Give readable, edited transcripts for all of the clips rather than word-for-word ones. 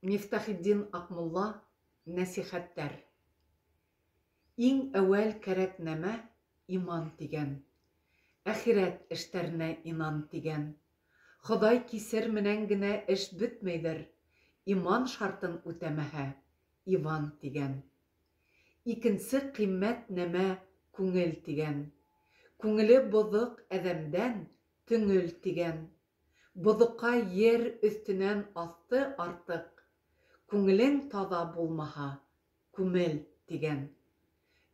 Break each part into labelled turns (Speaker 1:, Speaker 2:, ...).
Speaker 1: Мифтахетдин Аҡмулла. Нәсихәттәр. Иң әүәл кәрәк нәмә иман тигән. Әхирәт эштәренә инан тигән. Хоҙай кисер менән генә эш бөтмәйҙер, иман шартын үтәмәһә, Иван тигән. Икенсе ҡиммәт нәмә күңел тигән. Күңеле боҙоҡ әҙәмдән төңөл тигән. Боҙоҡҡа ер өҫтөнән аҫты артыҡ, күңелең таҙа булмаһа, күмел тигән.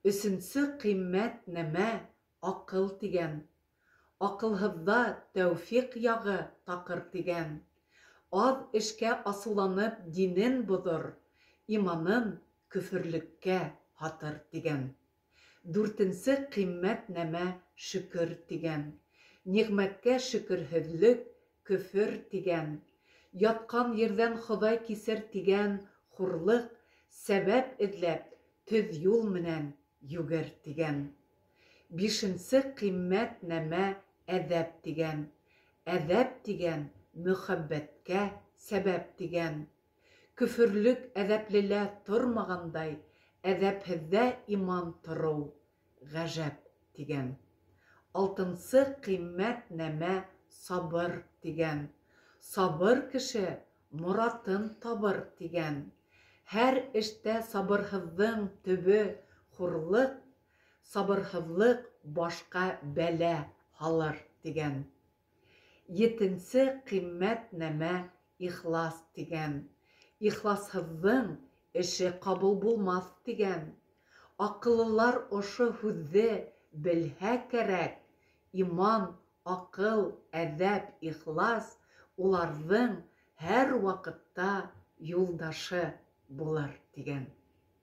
Speaker 1: Өсөнсө ҡиммәт нәмә аҡыл тигән. Аҡылһыҙҙа тәүфиҡ яғы таҡыр тигән. Аҙ эшкә асыуланып динен боҙор, иманын көфөрлөккә һатыр тигән. Дүртенсе ҡиммәт нәмә шөкөр тигән. Ниғмәткә шөкөрһөҙлөк көфөр тигән. Ятҡан ерҙән Хоҙай кисер тигән хурлыҡ, сәбәп эҙләп, төҙ юл менән йүгер тигән. Бишенсе ҡиммәт нәмә әҙәп тигән. Әҙәп тигән мөхәббәткә сәбәп тигән. Көфөрлөк әҙәплелә тормағандай, әҙәпһеҙҙә иман тороу ғәжәп тигән. Алтынсы ҡиммәт нәмә сабыр тигән. Сабыр кеше моратын табыр тигән. Һәр эштә сабырһыҙҙың төбө хурлыҡ, сабырһыҙлыҡ башҡа бәлә һалыр тигән. Етенсе ҡиммәт нәмә ихлас тигән. Ихласһыҙҙың эше ҡабул булмаҫ тигән. Аҡыллылар ошо һүҙҙе белһә кәрәк, иман, аҡыл, әҙәп, ихлас уларҙың һәр ваҡытта юлдашы булыр тигән.